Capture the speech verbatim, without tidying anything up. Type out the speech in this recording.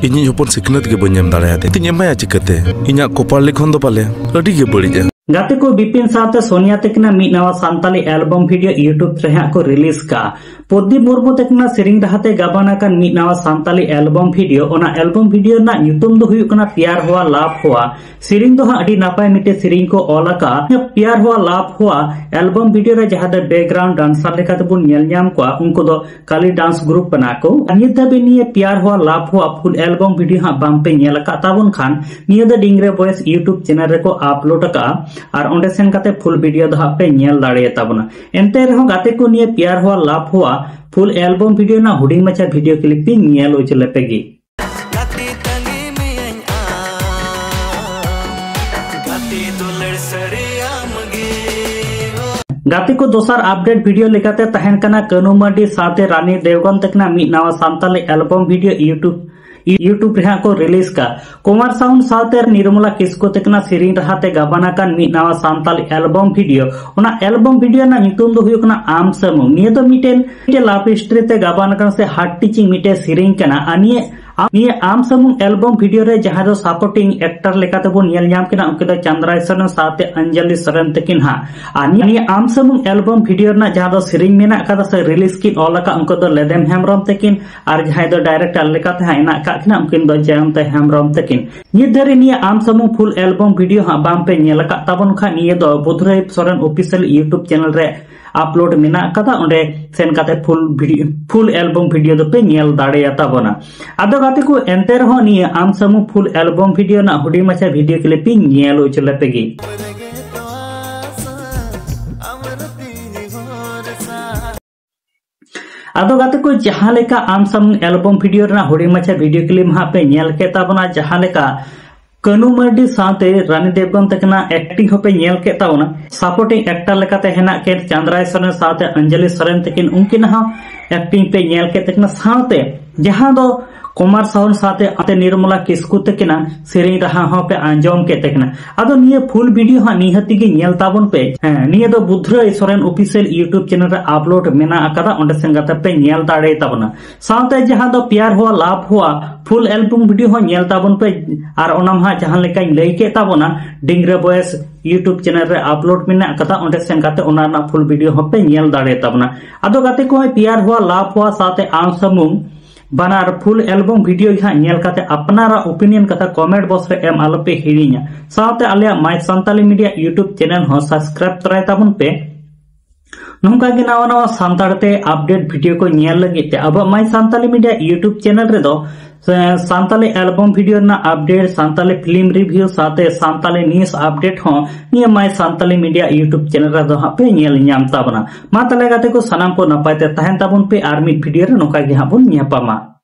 ᱤᱧᱤᱡ ᱦᱚᱯᱚᱱ ᱥᱤᱠᱷᱱᱟᱹᱛ ᱜᱮ ᱵᱟᱹᱧ ᱮᱢ ᱫᱟᱲᱮᱭᱟᱫᱮ᱾ ᱛᱤᱧ ᱮᱢᱟᱭᱟ ᱪᱤᱠᱟᱹᱛᱮ? ᱤᱧᱟᱜ ᱠᱚᱯᱟᱲ ᱞᱤᱠᱷᱚᱱ ᱫᱚ ᱯᱟᱞᱮ ᱟᱹᱰᱤ ᱜᱮ ᱵᱟᱹᱲᱤᱡᱼᱟ᱾ ᱜᱟᱛᱮ ᱠᱚ, ᱵᱤᱯᱤᱱ ᱥᱟᱶᱛᱮ ᱥᱳᱱᱤᱭᱟ ᱛᱟᱹᱠᱤᱱᱟᱜ ᱢᱤᱫ ᱱᱟᱣᱟ ᱥᱟᱱᱛᱟᱞᱤ ᱮᱞᱵᱚᱢ ᱵᱷᱤᱰᱤᱭᱳ YouTube ᱨᱮ ᱦᱟᱸᱜ ᱠᱚ ᱨᱤᱞᱤᱡᱽ ᱠᱟᱜᱼᱟ᱾ ᱯᱨᱚᱫᱤᱯ ᱢᱩᱨᱢᱩ ᱛᱟᱹᱠᱤᱱᱟᱜ ᱥᱮᱨᱮᱧ ᱨᱟᱦᱟᱛᱮ ᱜᱟᱵᱟᱱ ᱟᱠᱟᱱ ᱢᱤᱫ ᱱᱟᱣᱟ ᱥᱟᱱᱛᱟᱞᱤ ᱮᱞᱵᱚᱢ ᱵᱷᱤᱰᱤᱭᱳ, ᱚᱱᱟ ᱮᱞᱵᱚᱢ ᱵᱷᱤᱰᱤᱭᱳ ᱨᱮᱱᱟᱜ ᱧᱩᱛᱩᱢ ᱫᱚ ᱦᱩᱭᱩᱜ ᱠᱟᱱᱟ ᱯᱭᱟᱨ ᱦᱩᱣᱟ ᱞᱟᱵᱷ ᱦᱩᱣᱟ᱾ ᱥᱮᱨᱮᱧ ᱫᱚ ᱦᱟᱸᱜ ᱟᱹᱰᱤ ᱱᱟᱯᱟᱭ ᱢᱤᱫᱴᱮᱡ ᱥᱮᱨᱮᱧ ᱠᱚ ᱚᱞ ᱟᱠᱟᱫᱼᱟ᱾ ᱯᱭᱟᱨ ᱦᱩᱣᱟ ᱞᱟᱵᱷ ᱦᱩᱣᱟ ᱮᱞᱵᱚᱢ ᱵᱷᱤᱰᱤᱭᱳ ᱨᱮ ᱡᱟᱦᱟᱸ ᱫᱚ ᱵᱮᱠᱜᱨᱟᱣᱩᱱᱰ ᱰᱟᱱᱥᱟᱨ ᱞᱮᱠᱟᱛᱮ ᱵᱚᱱ ᱧᱮᱞ ᱧᱟᱢ ᱠᱚᱣᱟ, ᱩᱱᱠᱩ ᱫᱚ ᱠᱟᱞᱤ ᱰᱟᱱᱥ ᱜᱨᱩᱯ ᱠᱟᱱᱟ ᱠᱚ᱾ ᱟᱨ ᱱᱤᱛ ᱫᱷᱟᱹᱵᱤᱡ ᱱᱤᱭᱟᱹ ᱯᱭᱟᱨ ᱦᱩᱣᱟ ᱞᱟᱵᱷ ᱦᱩᱣᱟ ᱯᱷᱩᱞ ᱮᱞᱵᱚᱢ ᱵᱷᱤᱰᱤᱭᱳ ᱦᱟᱸᱜ ᱵᱟᱝ ᱯᱮ ᱧᱮᱞ ᱟᱠᱟᱫ ᱛᱟᱵᱚᱱ ᱠᱷᱟᱱ, ᱱᱤᱭᱟᱹ ᱫᱚ ᱰᱤᱝᱨᱮ ᱵᱚᱭᱮᱥ YouTube ᱪᱮᱱᱮᱞ ᱨᱮᱠᱚ ᱟᱯᱞᱳᱰ ᱟᱠᱟᱫᱼᱟ, ᱟᱨ ᱚᱸᱰᱮ ᱥᱮᱱ ᱠᱟᱛᱮ ᱯᱷᱩᱞ ᱵᱷᱤᱰᱤᱭᱳ ᱫᱚ ᱦᱟᱸᱜ ᱯᱮ ᱧᱮᱞ ᱫᱟᱲᱮᱭᱟᱛᱟ ᱵᱚᱱᱟ᱾ ᱮᱱᱛᱮ ᱨᱮᱦᱚᱸ ᱜᱟᱛᱮ ᱠᱚ, ᱱᱤᱭᱟᱹ ᱯᱭᱟᱨ ᱦᱩᱣᱟ ᱞᱟᱵᱷ ᱦᱩᱣᱟ ᱯᱷᱩᱞ ᱮᱞᱵᱚᱢ ᱵᱷᱤᱰᱤᱭᱳ ᱨᱮᱱᱟᱜ ᱦᱩᱰᱤᱧ ᱢᱟᱪᱷᱟ ᱵᱷᱤᱰᱤᱭᱳ ᱠᱞᱤᱯ ᱤᱧ ᱧᱮᱞ ᱦᱚᱪᱚ ᱞᱮᱯᱮ ᱜᱮ᱾ ᱜᱟᱛᱮ ᱛᱟᱺᱜᱤ ᱢᱤᱭᱟᱹᱧ ᱟᱢ, ᱜᱟᱛᱮ ᱫᱩᱞᱟᱹᱲ ᱥᱟᱹᱨᱤ ᱟᱢ ᱜᱮ᱾ ᱜᱟᱛᱮ ᱠᱚ, ᱫᱚᱥᱟᱨ ᱟᱯᱰᱮᱴ ᱵᱷᱤᱰᱤᱭᱳ ᱞᱮᱠᱟᱛᱮ ᱛᱟᱦᱮᱱ ᱠᱟᱱᱟ ᱠᱟᱹᱱᱩ ᱢᱟᱨᱰᱤ ᱥᱟᱶᱛᱮ ᱨᱟᱱᱤ ᱫᱮᱣᱜᱚᱱ ᱛᱟᱹᱠᱤᱱᱟᱜ ᱢᱤᱫ ᱱᱟᱣᱟ Santali album video YouTube, YouTube ᱨᱮ ᱦᱟᱸᱜ ᱠᱚ ᱨᱤᱞᱤᱡᱽ ᱠᱟᱜᱼᱟ᱾ ᱠᱩᱢᱟᱨ ᱥᱟᱣᱩᱱᱰ ᱥᱟᱶᱛᱮ ᱱᱤᱨᱢᱚᱞᱟ ᱠᱤᱥᱠᱩ ᱛᱟᱹᱠᱤᱱᱟᱜ ᱥᱮᱨᱮᱧ ᱨᱟᱦᱟᱛᱮ ᱜᱟᱵᱟᱱ ᱟᱠᱟᱱ ᱢᱤᱫ ᱱᱟᱣᱟ ᱥᱟᱱᱛᱟᱞᱤ ᱮᱞᱵᱚᱢ ᱵᱷᱤᱰᱤᱭᱳ᱾ ᱚᱱᱟ ᱮᱞᱵᱚᱢ ᱵᱷᱤᱰᱤᱭᱳ ᱨᱮᱱᱟᱜ ᱧᱩᱛᱩᱢ ᱫᱚ ᱦᱩᱭᱩᱜ ᱠᱟᱱᱟ ᱟᱢ ᱥᱟᱹᱢᱩᱝ᱾ ᱱᱤᱭᱟᱹ ᱫᱚ ᱢᱤᱫᱴᱮᱱ, ᱢᱤᱫᱴᱮᱱ ᱞᱟᱵᱷ ᱥᱴᱳᱨᱤ ᱛᱮ ᱜᱟᱵᱟᱱ ᱟᱠᱟᱱ ᱥᱮ ᱦᱟᱨᱴ ᱴᱤᱪᱤᱝ ᱢᱤᱫᱴᱮᱱ ᱥᱮᱨᱮᱧ ᱠᱟᱱᱟ᱾ ᱟᱨ ᱱᱤᱭᱟᱹ ᱟᱢ, ᱱᱤᱭᱟᱹ ᱟᱢ ᱥᱟᱹᱢᱩᱝ ᱮᱞᱵᱚᱢ ᱵᱷᱤᱰᱤᱭᱳ ᱨᱮ ᱡᱟᱦᱟᱸ ᱫᱚ ᱥᱟᱯᱳᱨᱴᱤᱝ ᱮᱠᱴᱟᱨ ᱞᱮᱠᱟᱛᱮ ᱵᱚᱱ ᱧᱮᱞ ᱧᱟᱢ ᱠᱤᱱᱟ, ᱩᱱᱠᱤᱱ ᱫᱚ ᱪᱟᱸᱫᱽᱨᱟᱭ ᱥᱚᱨᱮᱱ ᱥᱟᱶᱛᱮ ᱚᱧᱡᱚᱞᱤ ᱥᱚᱨᱮᱱ ᱛᱟᱹᱠᱤᱱ ᱦᱟᱸᱜ᱾ ᱟᱨ ᱱᱤᱭᱟᱹ, ᱱᱤᱭᱟᱹ ᱟᱢ ᱥᱟᱹᱢᱩᱝ ᱮᱞᱵᱚᱢ ᱵᱷᱤᱰᱤᱭᱳ ᱨᱮᱱᱟᱜ ᱡᱟᱦᱟᱸ ᱫᱚ ᱥᱮᱨᱮᱧ ᱢᱮᱱᱟᱜ ᱠᱟᱫᱟ ᱥᱮ ᱨᱤᱞᱤᱡᱽ ᱠᱤᱱ ᱚᱞ ᱟᱠᱟᱫ, ᱩᱱᱠᱩ ᱫᱚ ᱞᱮᱫᱮᱢ ᱦᱮᱢᱵᱨᱚᱢ ᱛᱟᱹᱠᱤᱱ, ᱟᱨ ᱡᱟᱦᱟᱸᱭ ᱫᱚ ᱰᱟᱭᱨᱮᱠᱴᱟᱨ ᱞᱮᱠᱟᱛᱮ ᱦᱟᱸᱜ ᱦᱮᱱᱟᱜ ᱟᱠᱟᱫ ᱠᱤᱱᱟ, ᱩᱱᱠᱤᱱ ᱫᱚ ᱡᱚᱭᱚᱱᱛᱟ ᱦᱮᱢᱵᱨᱚᱢ ᱛᱟᱹᱠᱤᱱ᱾ ᱱᱤᱛ ᱫᱷᱟᱹᱨᱤᱡ ᱱᱤᱭᱟᱹ ᱟᱢ ᱥᱟᱹᱢᱩᱝ ᱯᱷᱩᱞ ᱮᱞᱵᱚᱢ ᱵᱷᱤᱰᱤᱭᱳ ᱦᱟᱸᱜ ᱵᱟᱝ ᱯᱮ ᱧᱮᱞ ᱟᱠᱟᱫ ᱛᱟᱵᱚᱱ ᱠᱷᱟᱱ, ᱱᱤᱭᱟᱹ ᱫᱚ Budhrai Soren official YouTube channel ᱨᱮ ᱟᱯᱞᱳᱰ ᱢᱮᱱᱟᱜ ᱟᱠᱟᱫᱟ, ᱚᱸᱰᱮ ᱥᱮᱱ ᱠᱟᱛᱮ ᱯᱷᱩᱞ ᱵᱷᱤᱰᱤᱭᱳ, ᱯᱷᱩᱞ ᱮᱞᱵᱚᱢ ᱵᱷᱤᱰᱤᱭᱳ ᱫᱚᱯᱮ ᱧᱮᱞ ᱫᱟᱲᱮᱭᱟᱛᱟ ᱵᱚᱱᱟ᱾ ᱟᱫᱚ ᱜᱟᱛᱮ ᱠᱚ, ᱮᱱᱛᱮ ᱨᱮᱦᱚᱸ ᱱᱤᱭᱟᱹ ᱟᱢ ᱥᱟᱹᱢᱩᱝ ᱯᱷᱩᱞ ᱮᱞᱵᱚᱢ ᱵᱷᱤᱰᱤᱭᱳ ᱨᱮᱱᱟᱜ ᱦᱩᱰᱤᱧ ᱢᱟᱪᱷᱟ ᱵᱷᱤᱰᱤᱭᱳ ᱠᱞᱤᱯ ᱤᱧ ᱧᱮᱞ ᱦᱚᱪᱚ ᱞᱮᱯᱮ ᱜᱮ᱾ ᱟᱫᱚ ᱜᱟᱛᱮ ᱠᱚ, ᱡᱟᱦᱟᱸ ᱞᱮᱠᱟ ᱟᱢ ᱥᱟᱢᱩᱝ ᱮᱞᱵᱚᱢ ᱵᱷᱤᱰᱤᱭᱳ ᱨᱮᱱᱟᱜ ᱦᱩᱰᱤᱧ ᱢᱟᱪᱷᱟ ᱵᱷᱤᱰᱤᱭᱳ ᱠᱞᱤᱯ ᱦᱟᱸᱜ ᱯᱮ ᱧᱮᱞ ᱠᱮᱫ ᱛᱟᱵᱚᱱᱟ, ᱡᱟᱦᱟᱸ ᱞᱮᱠᱟ ᱠᱟᱹᱱᱩ ᱢᱟᱨᱰᱤ ᱥᱟᱶᱛᱮ ᱨᱟᱱᱤ ᱫᱮᱵᱜᱚᱱ ᱛᱟᱹᱠᱤᱱᱟᱜ ᱮᱠᱴᱤᱝ ᱦᱚᱸᱯᱮ ᱧᱮᱞ ᱠᱮᱫ ᱛᱟᱵᱚᱱᱟ᱾ ᱥᱟᱯᱳᱨᱴᱤᱝ ᱮᱠᱴᱟᱨ ᱞᱮᱠᱟᱛᱮ ᱦᱮᱱᱟᱜ ᱠᱤᱱ ᱪᱟᱸᱫᱽᱨᱟᱭ ᱥᱚᱨᱮᱱ ᱥᱟᱶᱛᱮ ᱚᱧᱡᱚᱞᱤ ᱥᱚᱨᱮᱱ ᱛᱟᱹᱠᱤᱱ, ᱩᱱᱠᱤᱱᱟᱜ ᱦᱚᱸ ᱮᱠᱴᱤᱝ ᱯᱮ ᱧᱮᱞ ᱠᱮᱫ ᱛᱟᱹᱠᱤᱱᱟ᱾ ᱥᱟᱶᱛᱮ ᱡᱟᱦᱟᱸ ᱫᱚ ᱠᱩᱢᱟᱨ ᱥᱟᱣᱩᱱ ᱥᱟᱶᱛᱮ ᱟᱛᱮ ᱱᱤᱨᱢᱚᱞᱟ ᱠᱤᱥᱠᱩ ᱛᱟᱹᱠᱤᱱᱟᱜ ᱥᱮᱨᱮᱧ ᱨᱟᱦᱟ ᱦᱚᱸ ᱯᱮ ᱟᱸᱡᱚᱢ ᱠᱮᱫ ᱛᱟᱹᱠᱤᱱᱟ᱾ ᱟᱫᱚ ᱱᱤᱭᱟᱹ full video ᱦᱟᱸᱜ ᱱᱤᱦᱟᱹᱛᱤ ᱜᱮ ᱧᱮᱞ ᱛᱟᱵᱚᱱ ᱯᱮ᱾ ᱦᱮᱸ, ᱱᱤᱭᱟᱹ ᱫᱚ ᱵᱩᱫᱷᱨᱟᱹᱭ ᱥᱚᱨᱮᱱ official YouTube channel ᱨᱮ upload ᱢᱮᱱᱟᱜ ᱟᱠᱟᱫᱟ, ᱚᱸᱰᱮ ᱥᱮᱱ ᱠᱟᱛᱮ ᱯᱮ ᱧᱮᱞ ᱫᱟᱲᱮ ᱛᱟᱵᱚᱱᱟ᱾ ᱥᱟᱶᱛᱮ ᱡᱟᱦᱟᱸ ᱫᱚ ᱯᱭᱟᱨ ᱦᱩᱣᱟ ᱞᱟᱵᱷ ᱦᱩᱣᱟ full album video ᱦᱚᱸ ᱧᱮᱞ ᱛᱟᱵᱚᱱ ᱯᱮ᱾ ᱟᱨ ᱚᱱᱟ ᱢᱟ ᱦᱟᱸᱜ ᱡᱟᱦᱟᱸ ᱞᱮᱠᱟᱧ ᱞᱟᱹᱭ ᱠᱮᱫ ᱛᱟᱵᱚᱱᱟ, ᱰᱤᱝᱨᱟᱹ ᱵᱚᱭᱮᱥ YouTube channel ᱨᱮ upload ᱢᱮᱱᱟᱜ ᱟᱠᱟᱫᱟ, ᱚᱸᱰᱮ ᱥᱮᱱ ᱠᱟᱛᱮ ᱚᱱᱟ ᱨᱮᱱᱟᱜ full video ᱦᱚᱸ ᱯᱮ ᱧᱮᱞ ᱫᱟᱲᱮ ᱛᱟᱵᱚᱱᱟ᱾ ᱟᱫᱚ ᱜᱟᱛᱮ ᱠᱚ, ᱯᱭᱟᱨ ᱦᱩᱣᱟ ᱞᱟᱵᱷ ᱦᱩᱣᱟ ᱥᱟᱶᱛᱮ ᱟᱢ ᱥᱟᱢᱩᱝ ᱵᱟᱱᱟᱨ full album video ᱜᱮ ᱦᱟᱸᱜ ᱧᱮᱞ ᱠᱟᱛᱮ ᱟᱯᱱᱟᱨᱟᱜ opinion ᱠᱟᱛᱷᱟ comment box ᱨᱮ ᱮᱢ ᱟᱞᱚᱯᱮ ᱦᱤᱲᱤᱧᱟ᱾ ᱥᱟᱶᱛᱮ ᱟᱞᱮᱭᱟᱜ My Santali Media YouTube channel ᱦᱚᱸ subscribe ᱛᱚᱨᱟᱭ ᱛᱟᱵᱚᱱ ᱯᱮ᱾ ᱱᱚᱝᱠᱟ ᱜᱮ ᱱᱟᱣᱟ ᱱᱟᱣᱟ ᱥᱟᱱᱛᱟᱲ ᱛᱮ update video ᱠᱚ ᱧᱮᱞ ᱞᱟᱹᱜᱤᱫ ᱛᱮ ᱟᱵᱚᱣᱟᱜ My Santali Media YouTube channel ᱨᱮᱫᱚ, ᱮ, ᱥᱟᱱᱛᱟᱞᱤ album video ᱨᱮᱱᱟᱜ update, ᱥᱟᱱᱛᱟᱞᱤ film review ᱥᱟᱶᱛᱮ ᱥᱟᱱᱛᱟᱞᱤ news update ᱦᱚᱸ ᱱᱤᱭᱟᱹ My Santali Media YouTube channel ᱨᱮᱫᱚ ᱦᱟᱸᱜ ᱯᱮ ᱧᱮᱞ ᱧᱟᱢ ᱛᱟᱵᱚᱱᱟ᱾ ᱢᱟ ᱛᱟᱦᱞᱮ ᱜᱟᱛᱮ ᱠᱚ, ᱥᱟᱱᱟᱢ ᱠᱚ ᱱᱟᱯᱟᱭ ᱛᱮ ᱛᱟᱦᱮᱱ ᱛᱟᱵᱚᱱ ᱯᱮ, ᱟᱨ ᱢᱤᱫ video ᱨᱮ ᱱᱚᱝᱠᱟ ᱜᱮ ᱦᱟᱸᱜ ᱵᱚᱱ ᱧᱟᱯᱟᱢᱟ᱾